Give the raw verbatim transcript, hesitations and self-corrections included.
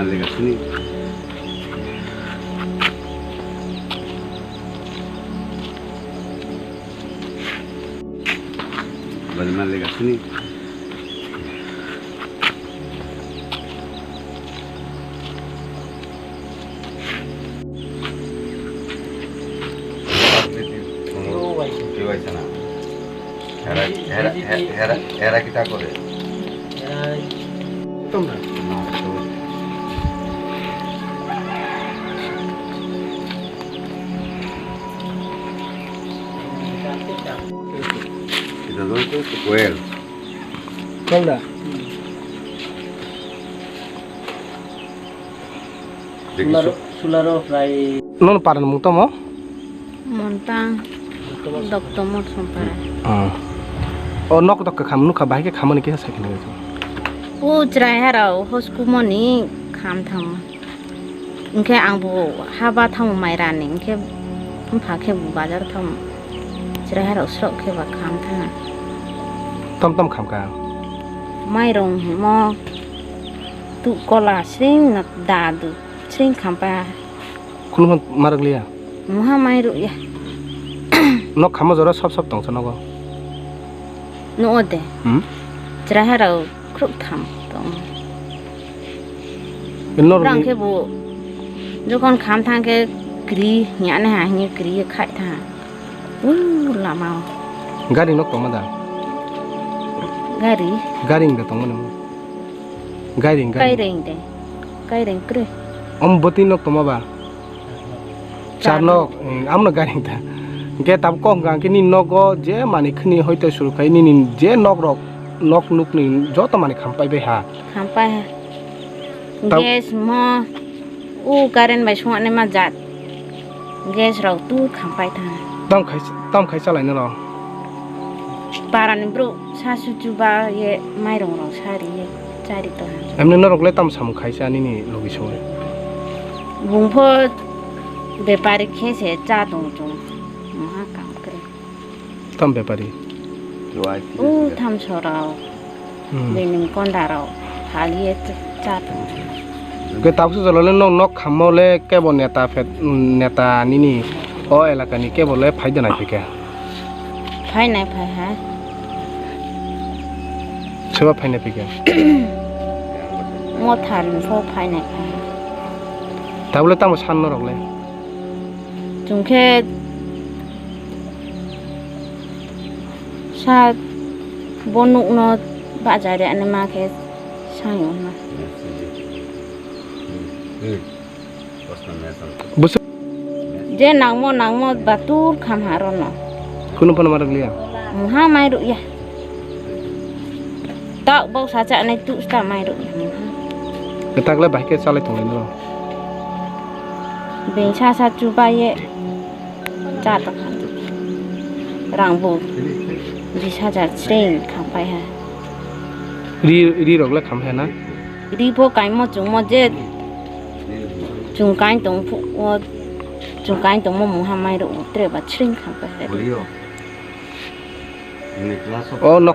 Legasini. Bali mal legasini. Hera, hera, hera, hera, hera kita kore. Tomra. Kita dong tu kuel. Tomra. Sularo, sularo fry. Nono paran mung tomo? Montang. Doktomo sompara. Ah. O nok dok kham nukha, bahai khe khamani kisa sakhi nang. O chwrai harao hoskumoni kham thang. Hwnkhe ang bo haba thang mairani, hwnkhe bupha khe bo bazar thang. Chwrai harao srok khe ba kham thang. Tom tom kham ka. Mairong mo. Tu kola sring na dadu sring khampa. Khunu phano marak liya? Muha mai ruk ya. Nok khama jora sop sop tongsa nogo. No de. Hmm? Chwrai harao khrup tham tong. Nor Rang ni- khe bo jokon kham thang khe kri ya ne ha ni kri khai tha. U lama. Gari nok tongma da? Gari. Gari da tongma nang. Gairing, gairing. Kaireng de. Kaireng kre. Om boti nok toma ba? Char nok, eh, amno gairing ta. Ge tab kok gang kini nogo je mani khni hoito suru khai nini je nok rok, nok nuk ni joto mani khampai bai ha. Khampai ha. Tab- Gas mo. U current bai sungani ma jat. Gas rok tu khampai tha. Tam khai, tam khai chalai no rok. Parani bro sa su chu ba ye mairong rok sa ri ye chari to ha. Emne norok le tam samung khai cha nini logi song. Bung pho bepari khe se cha tong tong. Maha kam kre. Tam bepari. U tham sorao. Hmm. Bini konda rok haliye cha tong. Ke tabuk se jolo le nok nok khammo le kebo neta phet, neta nini o elaka ni kebo le phai de nai phike. Phai nai phai ha. Seba phai nai phike. Mo than pho phai nai phai ha. Tabuk le tamo san norok le. Chwng khe sa bo nukno bajari ani ma khe sayo hwnma. Bwswk- Je nangmo nangmo batur kham ha rono. Kunu phano ma rwkliya. Mungha mai rwya. Tak bok sa cha nai tu sta mai rwya. Kwtak le bahai khe chalai tonglai no. Beng sa sa chubaye cha tong kha. Rang bo bis hajar sreng khampai ha. Ri, ri rok le khampai na? Ri bo kaimo chungmo je chung kain tong phu o chung kain tongmo mungha mai rok tre ba sreng khampai ha. O no